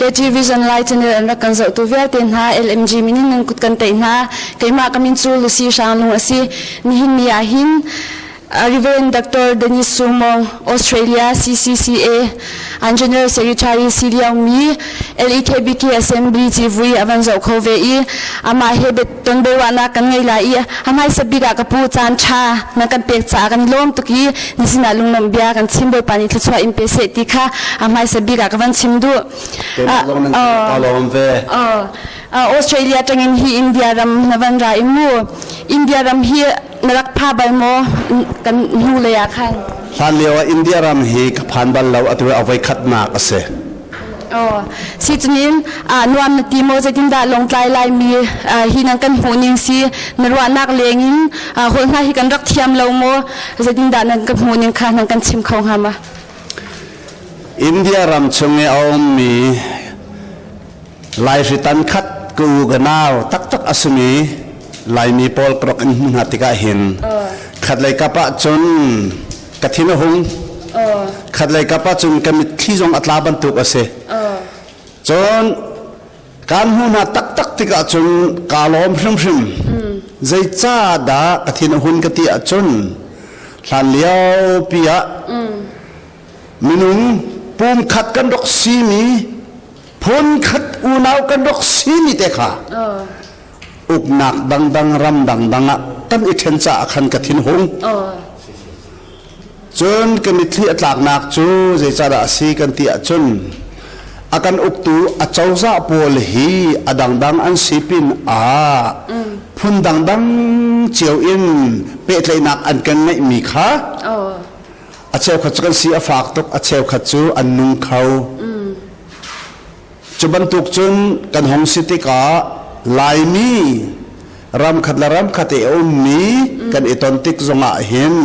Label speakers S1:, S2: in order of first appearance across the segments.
S1: KT Vision Lai channel an rak kan zohtu vialte hna LMG min in nan kut kan teih hna. Keimah ka min cu Lucy Hranglung a si. Nihin ni ah hin Reverend Dr. Dennis Sumong, Australia CCCA an General Secretary si liomi LEKBK Assembly civui a van zoh kho ve i amah he ton biaruahnak kan ngei lai i a hmaisa bik ah ka pu caan ṭha na kan pek caah kan i lawm tuk i na sinah lunglawmh bia kan chim Bawipa nih thluachuah in pe seh ti kha a hmaisa bik ah ka van chim duh.
S2: Keimah zong nan ka lawm ve.
S1: Australia tangin hi India ram na van ra i mu India ram hi na rak pha bal maw kan hnu lei ah khan?
S2: Hlan lio ah India ram hi ka phan bal lo atu a voi khatnak a si.
S1: Oh, si cunin nuam na ti maw zeitindah Lawngtlai Laimi hi nan kan hmuh ning si na ruahnak leng in holh hna hi kan rak thiam lo maw zeitindah nan kan hmuh ning kha nan kan chim kho hnga ma?
S2: India ram chung i a ummi Laihri tan khat ka u ka nau taktak a simi Laimi pawl ka rak in hmuh hna tikah hin khatlei kap ah cun ka thin a hung khatlei kap ah cun ka mitthli zong a tla bantuk a si cun kaan hmuh hna taktak tikah cun kaa lawm hrimhrim zeicah dah ka thin a hun ka ti ahcun hlan liopi ah minung pumkhat kan rak simi phunkhat unau kan rak simi te kha uknak dangdang ram dangdang ah kan i ṭhen caah khan ka thin hung cun ka mitthli a tlaknak cu zeicahdah a si kan ti ahcun a kan uktu a cozah pawl hi a dangdang an si pin ah phun dangdang cio in pehtlaihnak an kan ngeihmi kha a cheukhat cu kan si a fak tuk a cheukhat cu an nung kho cu bantuk cun kan hong si tikah Laimi ramkhat le ramkhat i a ummi kan i ton tik zongah hin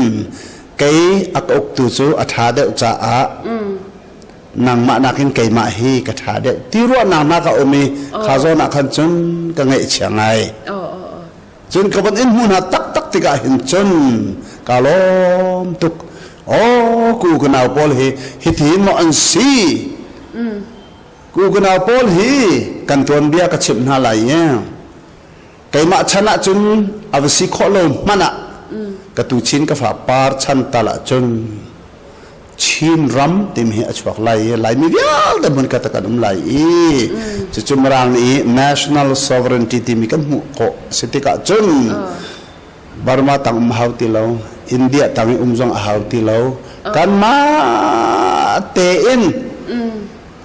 S2: kei a ka uktu cu a ṭha deuh caah nangmah nakin keimah hi ka ṭha deuh ti ruahnak hna ka um i kha zawn ah khan cun ka ngaihchia ngai. Cun ka van in hmu hna taktak tikah hin cun ka lawm tuk. Aw ku ka nau pawl hi hitihin maw an si? Ku ka nau pawl hi kan tuanbia ka chimh hna lai i keimah chan ah cun a va si khawh lo hmanh ah ka tu chin ka fa par chan tal ah cun Chin ram timi hi a chuak lai i Laimi vialte hmun khat ah kan um lai i cucu Mirang nih national sovereignty timi kan hmuh khawh a si tikah cun Burma tang um hau ti lo India tang i um zong a hau ti lo kanmah tein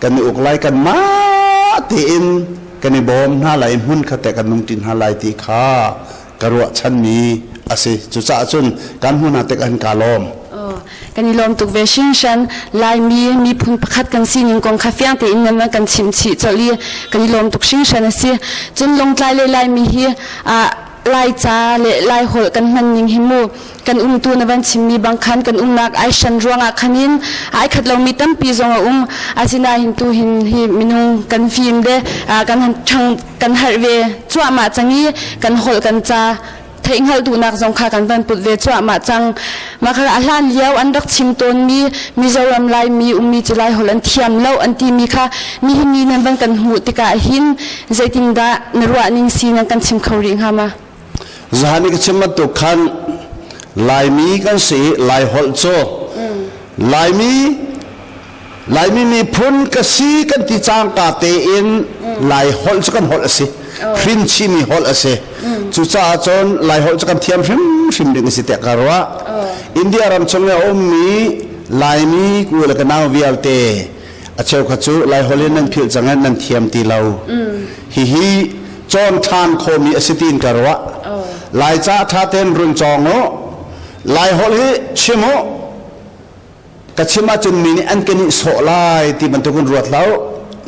S2: kan i uk lai kanmah tein kan i bawm hna lai hmun khat te kan nung ṭi hna lai ti kha ka ruahchanmi a si cucaah cun kan hmun ah tek an ka lawm
S1: Kan i lawm tuk ve hringhran Laimi miphun pakhat kan sining kong kha fiang tein nan kan chimh chih colh i kan i lawm tuk hringhran a si cun Lawngtlai le Laimi hi Laica le Laiholh kan hman ning hi mu kan umtu na van chimmi bang khan kan umnak ai hran ruangah khanin ai khat lomi tampi zong a um asinain tu hin hi minung kan fim de kan ṭhang kan harh ve cuahmah cang i kan holh kan ca theihhngalh duhnak zong kha kan van put ve cuahmah cang mah kha a hlan lio an rak chim tawnmi Mizoram Laimi ummi cu Laiholh an thiam lo an timi kha nihin ni nan van kan hmuh tikah hin zeitindah na ruah ning si nan kan chim kho rih hnga ma
S2: Zahan i ka chim bantuk khan Laimi kan si i Laiholh cu Laimi Laimi miphun ka si kan ti cangka tein Laiholh cu kan holh a si. Hrin chihmi holh a si. Cucaah cun Laiholh cu kan thiam hrimhrim ding a si tiah ka ruah. India ram chung i a ummi Laimi ku le ka nau vialte a cheukhat cu Laiholh in nan philh cang i nan thiam ti lo. Hihi cawn ṭhan khawhmi a si tiin ka ruah. Laica ṭha tein run cawng u. Laiholh hi chim u. Ka chim ahcun mi nih an ka nihsawh lai ti bantukin ruat hlah u.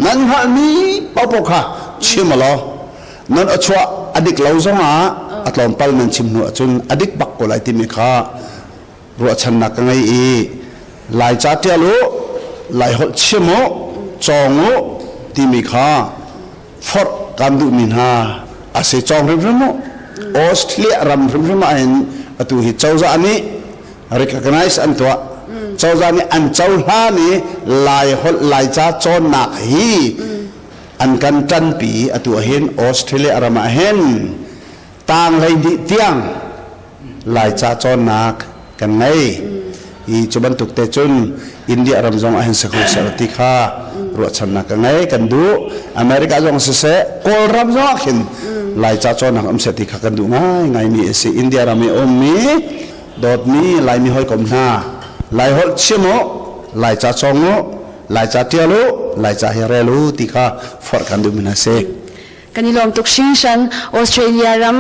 S2: Nan hngalhmi paohpaoh kha chim u law nan aw chuah a dik lo zongah a tlawmpal nan chim hnu ahcun a dik bak ko lai timi kha ruahchannak ka ngei i Laica ṭial u, Laiholh chim u, cawng u timi kha forh kan duhmi hna a si cawng hrimhrim u. Australia ram hrimhrim ah hin atu hi cozah nih recognize an tuah. Cozah nih an cohlan i Laiholh Laica cawnnak hi. An kan ṭanpi atu ahhin Australia ram ah hin tang 12 tiang Laica cawnnak kan ngei. I cu bantuk te cun India ram zong ah hin si kho seh ti kha ruahchannak ka ngei kan duh. America zong siseh Kawlram zong ah khin Laica cawnnak um seh ti kha kan duh ngaingaimi a si. India ram i a ummi dawtmi Laimi hawikom hna Laiholh chim u, Laica cawng u, Laica ṭial u, Laica hi rel u ti kha forh kan duhmi hna si.
S1: Kan i lawm tuk hringhran. Australia ram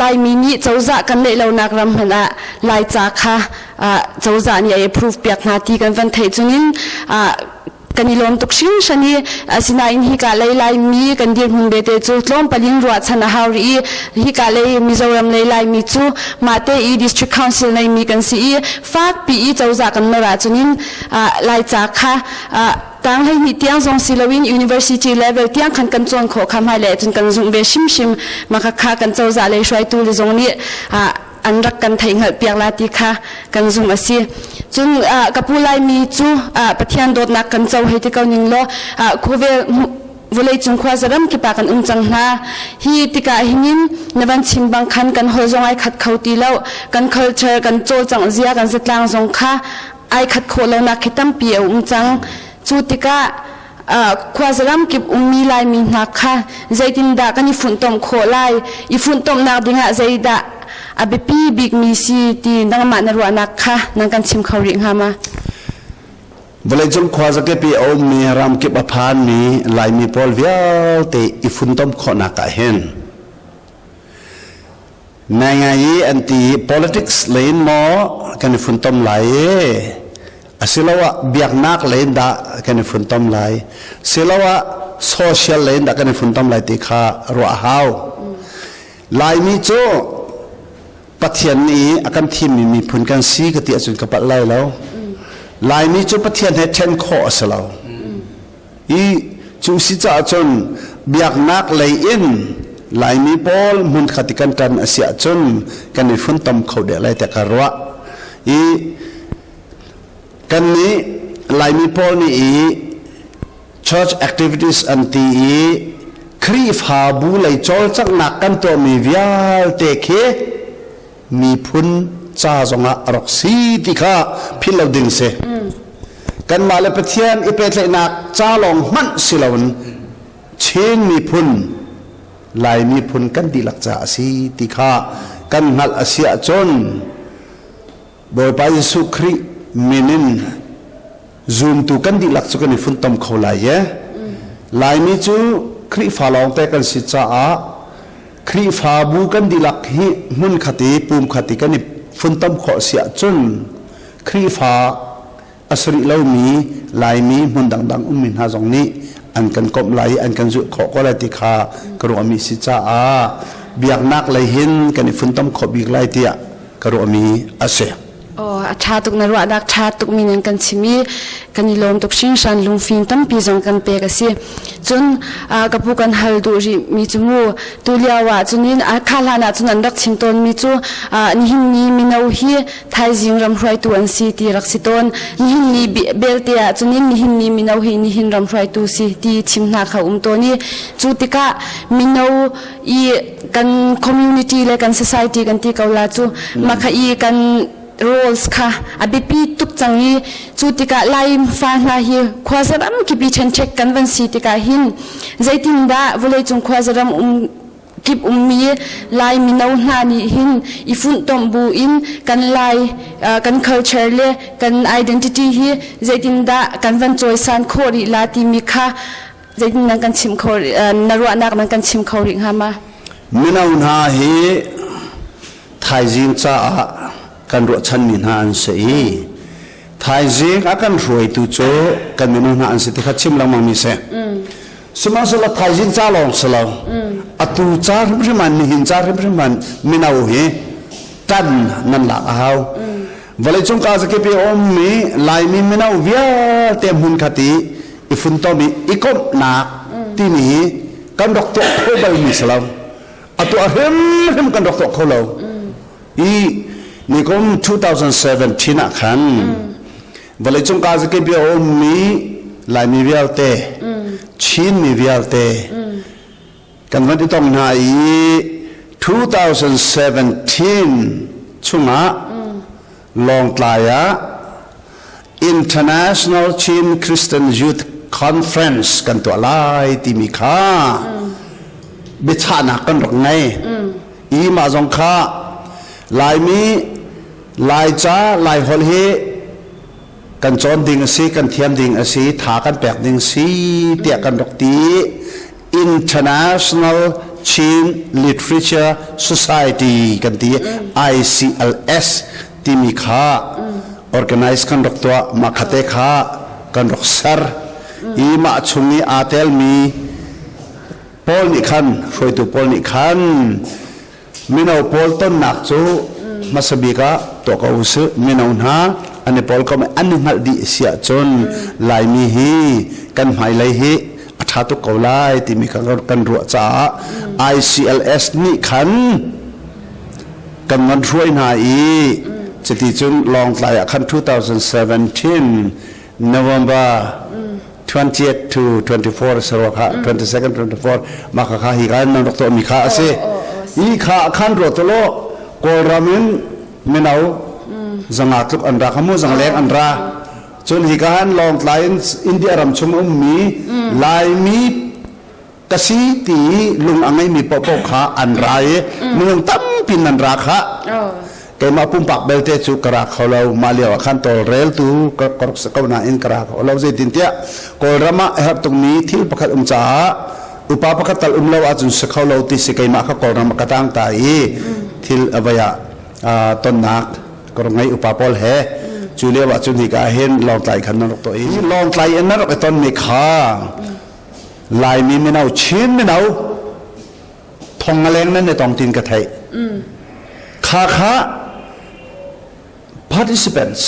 S1: Laimi nih cozah kan neih lonak ram hmanh ah Laica kha cozah nih a approve piak hna ti kan van theih cungin kan i lawm tuk hringhran i asinain hika lei Laimi kan dirhmun bete cu tlawmpal in ruahchan a hau rih i hika lei Mizoram lei Laimi cu mahte i district council neimi kan si i fakpi i cozah kan nor ahcun in Laica kha tang 12 tiang zong si loin university level tiang khan kan cawn khawh kha hmailei ahcun kan zumh ve hrimhrim. Mah kha kan cozah lei hruaitu le zong nih an rak kan theihhngalh piak la ti kha kan zumh a si. Cun ka pu Laimi cu Pathian dawtnak kan co hei ti ko ning law khuavel vawleicung khuaza ram kip ah kan um cang hna. Hi tikah hinin na van chim bang khan kan holh zong ai khat kho ti lo, kan culture kan cawlcangh zia kan zatlang zong kha ai khat khawh lonak khi tampi a um cang. Cu tikah khuazaram kip ummi Laimi hna kha zeitindah kan i funhtomh khawh lai? I funhtomhnak dingah zeidah a biapi bikmi si ti nangmah na ruahnak kha nan kan chim kho rih hnga ma?
S2: Vawleicung khuazakip i a ummi ramkip a phanmi Laimi pawl vialte i funtom khawhnak ah hin Ngaingai i an ti i politics lei in maw kan i funtom lai i asiloah biaknak lei in dah kan i funtom lai siloah social lei in dah kan i funtom lai ti kha ruah a hau. Laimi cu Pathian nih a kan thimmi miphun kan si ka ti ahcun ka palh lai lo. Laimi cu Pathian he ṭhen khawh a si lo. I cu si caah cun biaknak lei in Laimi pawl hmunkhat i kan ṭan a si ahcun kan i funtom kho deuh lai tiah ka ruah. I kannih Laimi pawl nih i church activities an ti i Khrihfabu lei cawlcanghnak kan tuahmi vialte khi miphun ca zongah a rak si ti kha philh lo ding si. Kanmah le Pathian i pehtlaihnak ca lawng hmanh si loin Chin miphun, Lai miphun kan dihlak ca a si ti kha kan hngalh a si ahcun Bawipa Jesuh Khrih min in zumtu kan dihlak cu kan i funtom kho lai ye. Laimi cu Khrihfa lawngte kan si caah Khrihfabu kan dihlak hi hmunkhat i pumkhat i kan i funtom khawh si ahcun Khrihfa a si rih lomi Laimi hmun dangdang ummi hna zong nih an kan komh lai i an kan zulh khawh ko lai ti kha ka ruahmi si caah biaknak lei hin kan i funtom khawh bik lai tiah ka ruahmi a si.
S1: Aw, a ṭha tuk na ruahnak ṭha tuk mi nan kan chim i kan i lawm tuk hringhran lungfim tampi zong kan pek a si. Cun ka pu kan hal duh rih mi cu mu tu lio ah cunin kha hlan ah cun an rak chim tawn mi cu nihin ni mino hi thaizing ram hruaitu an si ti rak si tawn. Nihin ni belte ah cunin nihin ni mino hi nihin ram hruaitu si ti chim hna kha um tawn i cu tikah mino i kan community le kan society kan ti ko la cu makha i kan roles kha a biapi tuk cang i cu tikah Lai fa hna hi khuazaram kipi ṭhenṭhek kan van si tikah hin zeitindah vawleicung khuazaram um kip ummi Lai mino hna nih hin i funhtomh bu in kan Lai kan culture le kan identity hi zeitindah kan van cawisan khawh rih la timi kha Zeitin nan kan chim kho na ruahnak nan kan chim kho rih hnga ma?
S2: Mino hna hi thaizing caah kan ruahchanmi hna an si i thaizing a kan hruaitu cu kan mino hna an si ti kha chim lengmang mi si. Sihmanhsehlaw thaizing ca lawng si lo. Atu ca hrimhrim an nihin ca hrimhrim an mino hi tan nan lak a hau. Vawleicung ka zakip i a ummi Laimi mino vialte hmunkhat i i funtom i i komhnak timi hi kan rak tuah kho balmi si lo. A tuah hrimhrim kan rak tuah kho lo. I nikum 2017 ah khan vawleicung ka zakip i a ummi Laimi vialte. Chinmi vialte kan van i tong hna i 2017 chungah Lawngtlai ah International Chin Christian Youth Conference kan tuah lai timi kha biachahnak kan rak ngei. I mah zong kha Laimi Laica Laiholh hi kan cawn ding a si, kan thiam ding a si, tha kan pek ding si tiah kan rak ti. International Chin Literature Society kan ti ICLS timi kha organize kan rak tuah mah khate kha kan rak ser i mah chung i aa telmi pawl nih khan hruaitu pawl nih khan mino pawl tonnak cu hmasa bik ah tuah ko usih mino hna an i pawl ko an i hngalh dih si ahcun Laimi hi kan hmailei hi a ṭha tuk ko lai timi kha kan ruah caah ICLS nih khan kan van hruai hna i cuti cun Lawngtlai ah khan 2017 November 20th to 24 sarwa kha 22nd 24 mah kha kha hi kan nan rak tuahmi kha a si hi kha khan ruat lo Kawlram in mino zanga tluk an ra kha mu zangleng an ra cun hi ka han Lawngtlai in India ram chung ummi Laimi ka si ti lung a ngeimi paohpaoh kha an ra i minung tampi nan ra kha keimah pumpak belte cu ka ra kho lo mah lio ah khan tawlreltu ka rak si ko nain ka ra kho lo zeitintiah Kawlram ah a herh tukmi thil pakhat um caah upa pakhat tal um lo ahcun si kho lo ti si keimah kha Kawlram ah ka tang ta i thil a vei ah tonnak ka rak ngei upa pawl he cu lio ah cun hika hin Lawngtlai khan nan rak tuah i Lawngtlai in nan rak i tonmi kha Laimi mino Chin mino thong nga leng nan i tong tin ka theih. Kha kha participants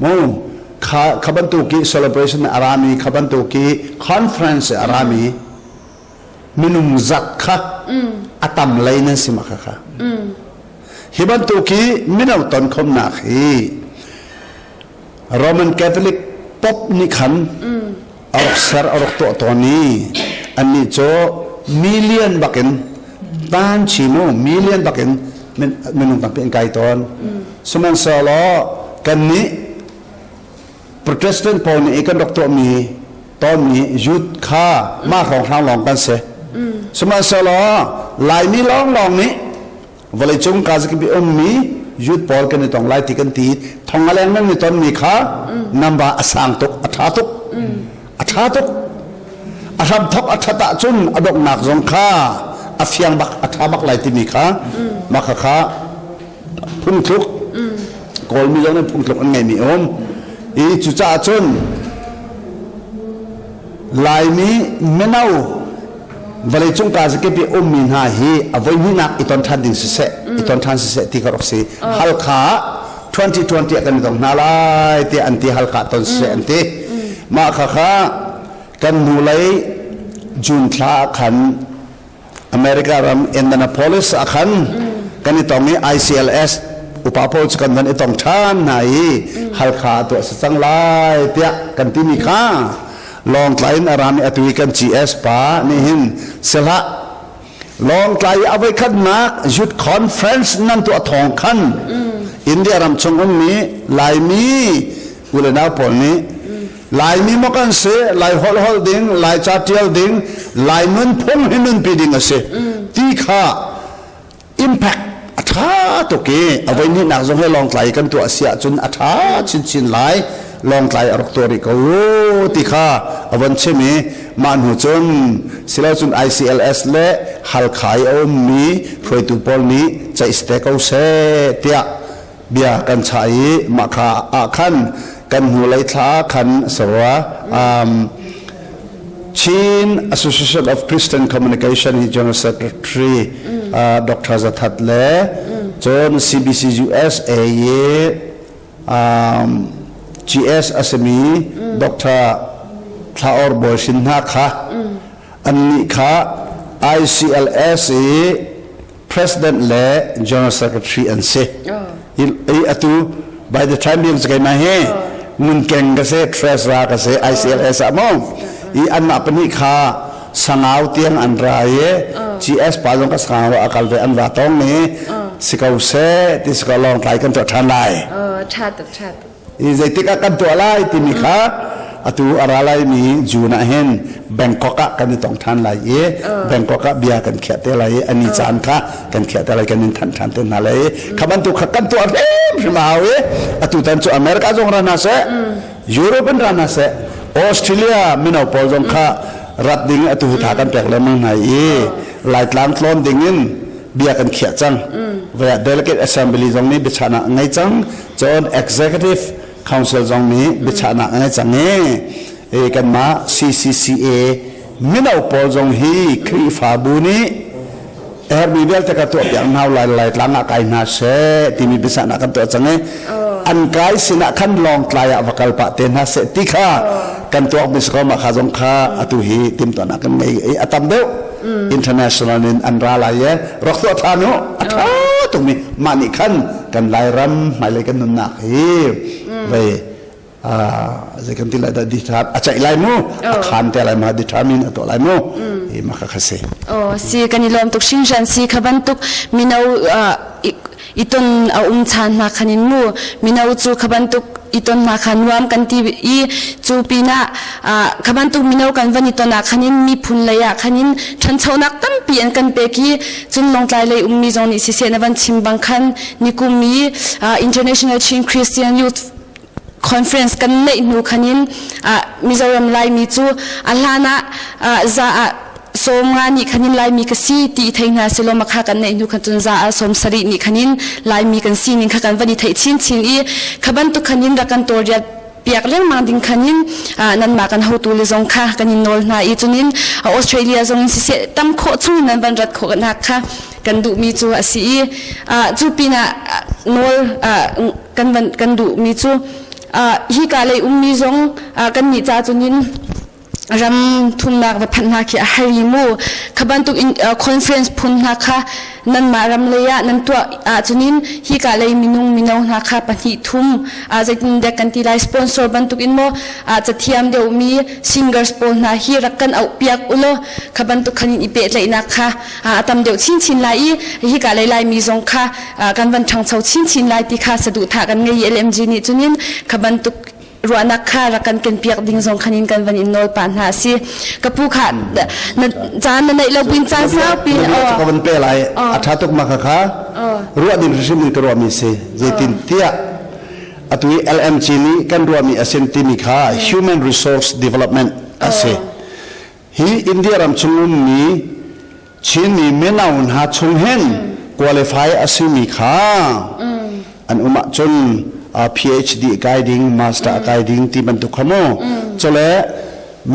S2: mu kha kha bantuki celebration arami kha bantuki conference arami minung zat kha atam lei nan si ma kha kha hi bantuki mino ton khomnak hi Roman Catholic Pope nih khan a rak ser a rak tuah tawn i annih cu million bakin tan chi mu million bakin minung tampi an kai tawn. Sihmanhsehlaw kannih Protestant pawl nih kan rak tuahmi tawnmi youth kha mah hrawnghrang lawng kan si. Sihmanhsehlaw Laimi lawnglawng nih vawleicung kazakip i ummi youth pawl kan i tong lai ti kan ti thong a leng nan i tonmi kha number a sang tuk a tha tuk a tha tuk a hram thok a that ahcun a donghnak zong kha a fiang bak a tha bak lai timi kha mah kha kha phungthluk kawlmi zong nih phungthluk an ngeimi um i cucaah cun Laimi mino vawleicung kazakip i ummi hna hi a voihnihnak i ton ṭhan ding siseh i ton ṭhan siseh ti ka rak si Halkha 2020 ah kan i tong hna lai tiah an ti Halkha ton siseh an ti mah kha kha kan hnulei June thla ah khan America ram Indianapolis ah khan kan i tong i ICLS upa pawl cu kan van i tong ṭhan hna i Halkha tuah si cang lai tiah kan timi kha Lawngtlai in a rami atu i kan GS pa nih hin sihlah Lawngtlai i a voikhatnak youth conference nan tuah thawng khan India ram chung ummi Laimi u le nau pawl nih Laimi maw kan si Lai holh holh ding Lai ca tial ding Lai nunphung hi nunpi ding a si ti kha impact a ṭha tuk i a voihnihnak zong hi Lawngtlai kan tuah si ahcun a ṭha chinchin lai Lawngtlai a rak tuah rih ko ti kha a von chim i mah hnu cun silo cun ICLS le Halkha i a ummi hruaitu pawl nih ceih si te ko seh tiah bia kan chah i mah kha ah khan kan hnulei thla ah khan sarua Chin Association of Christian Communication hi General Secretary Dr. Zathat le cun CBC USA i GS a simi Dr. Thlaor Bawi Hrin hna kha annih kha ICLS i President le General Secretary an si. I atu by the time being keimah hi ngunkeng ka si, treasurer ka si, ICLS ah mo. I anmah pahnih kha Sangau tiang an ra i GS pa zong ka Sangau a kal ve an va tong ni si ko seh ti si ko Lawngtlai kan tuah ṭhan lai.
S1: Ṭha tuk ṭha tuk.
S2: I zeitik ah kan tuah lai timi kha atu a ra laimi June ah hin Bangkok ah kan i tong ṭhan lai i Bangkok ah bia kan khiah te lai i ani caan kha kan khiah te lai kan in thanh ṭhan te hna lai i kha bantuk kha kan tuah hrimhrim a hau i atu tan cu America zong ra hna seh Europe in ra hna seh Australia mino pawl zong kha rat ding atu hi tha kan pek lengmang hna i Laitlang tlawn ding in bia kan khiah cang. Vaya delegate assembly zong nih biachahnak a ngei cang. Cun executive council zong nih biachahnak a ngei cang i kanmah CCCA mino pawl zong hi Khrihfabu nih herhmi vialte ka tuah piak hna lai lai tlang ah kai hna seh timi biachahnak kan tuah cang i an kai sinah khan Lawngtlai ah va kal pah te hna seh ti kha kan tuak mi si ko mah kha zong kha atu hi timhtuahnak kan ngei i a tam deuh international in an ra lai e rak tuah than u a tha tukmi mah nih khan kan Lairam hmailei kan nunnak hi vei zei kan ti lai dah a ceih lai mu a khan te lai ma determine a tuah lai mu hi ma kha kha si
S1: oh si kan i lawm tuk hringhran si kha bantuk mino iton a um chan hna khan in mu mino cu kha bantuk iton hna kha nuam kan ti i cu pinah kha bantuk mino kan van iton ah khanin miphun lei ah khanin ṭhanchonak tampi an kan pek i cun Lawngtlai lei ummi zong nih siseh na van chim bang khan nikum i International Chin Christian Youth Conference kan neih hnu khanin Mizoram Laimi cu a hlan ah za ah 50 nih khanin Laimi ka si ti thei hna selaw makha kan neih hnu khan cun za ah 70 nih khanin Laimi kan si ning kha kan van i theih chinchin i kha bantuk khanin rak kan tawlriat piak lengmang ding khanin nanmah kan hotu le zong kha kan in nawl hna i cunin Australia zong in siseh tam khawh chung nan van rat khawh nak kha kan duhmi cu a si i cu pinah nawl kan van kan duhmi cu hi ka lei ummi zong kan nih ca cunin ram thumnak va phanh hna khi a har i mu kha bantuk in conference phun hna kha nanmah ram lei ah nan tuah ahcunin hi ka lei minung mino hna kha pahnih thum zeitin dek kan ti lai sponsor bantuk in maw cathiam deuhmi singers pawl hna hi rak kan auh piak ulaw kha bantuk khan in i pehtlaihnak kha a tam deuh chinchin lai i hi ka lei laimi zong kha kan van ṭhangcho chinchin lai ti kha saduhthah kan ngei i LMG nih cunin kha bantuk ruahnak kha rak kan kenpiak ding zong khan in kan van in nawl pah hna a si ka pu kha na caan na neih lo pin caan saupi
S2: ka van pe lai a tha tuk ma kha kha ruah ding hrim in ka ruah mi si zeitin tiah atu i LMG nih kan ruah mi asin timi kha human resource development a si hi India ram chung ummi Chinmi mino hna chung hin qualify a simi kha an um ahcun PhD kai ding, master kai ding ti bantuk kha mu. Cule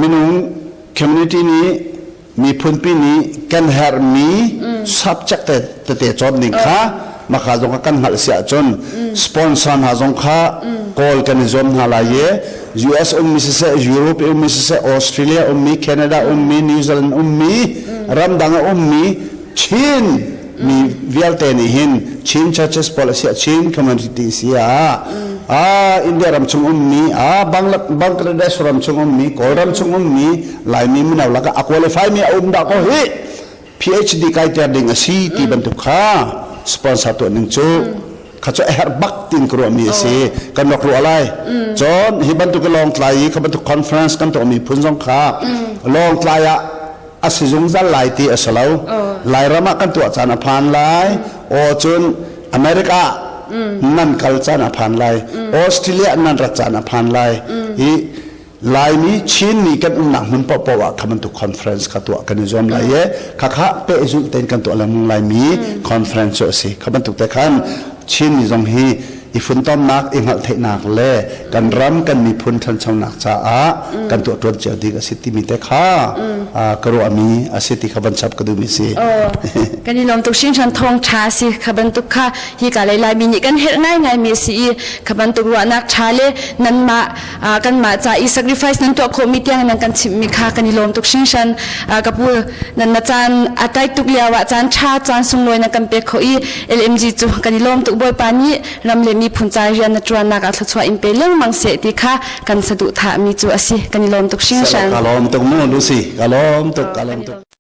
S2: minung community nih miphunpi nih kan herhmi subject tete cawn ding kha maka zong kha kan hngalh si ahcun sponsor hna zong kha kawl kan i zuam hna lai i US ummi siseh Europe ummi siseh Australia ummi Canada ummi New Zealand ummi ramdang a ummi Chin mi vialte nih hin Chin churches pawl a siah Chin community si ah ah India ram chung ummi ah Bangladesh ram chung ummi Kawlram chung ummi Laimi mino lakah a qualify mi a um dah ko hi PhD kaiter ding a si ti bantuk kha sponsor tuah ning cu kha cu a herh bak tin ka ruahmi a si kan rak ruah lai cun hi bantuk Lawngtlai i kha bantuk conference kan tuahmi phun zong kha Lawngtlai ah a si zungzal lai ti a si lo Lairam ah kan tuah caan a phan lai aw cun America nan kal caan a phan lai Australia nan rat caan a phan lai i Laimi Chinmi kan umnak hmun paohpaoh ah kha bantuk conference kha tuah kan i zuam lai i khakha pehzulh tein kan tuah lengmang laimi conference cu a si. Kha bantuk te khan Chinmi zong hi i funtomnak, i hngalhtheihnak le kan ram kan miphun ṭhanchonak caah kan tuah ṭuan cio ding a si timi te kha ka ruahmi a si ti kha van chap ka duhmi si.
S1: Kan i lawm tuk hringhran thawng ṭha a si kha bantuk kha hi ka lei Laimi nih kan herh ngaingaimi a si i kha bantuk ruahnak ṭha le nanmah kanmah ca i sacrifice nan tuah khawhmi tiang nan kan chimhmi kha kan i lawm tuk hringhran ka pu nan na caan a tait tuk lio ah caan ṭha caan sunglawi na kan pek kho i LMG cu kan i lawm tuk Bawipa nih ram le mi. miphun ca rian na ṭuannak ah thluachuah in pe lengmang seh ti kha kan saduhthahmi cu a si. Kan i lawm tuk hringhran.
S2: Ka lawm tuk mu Lucy, ka lawm tuk, ka lawm tuk.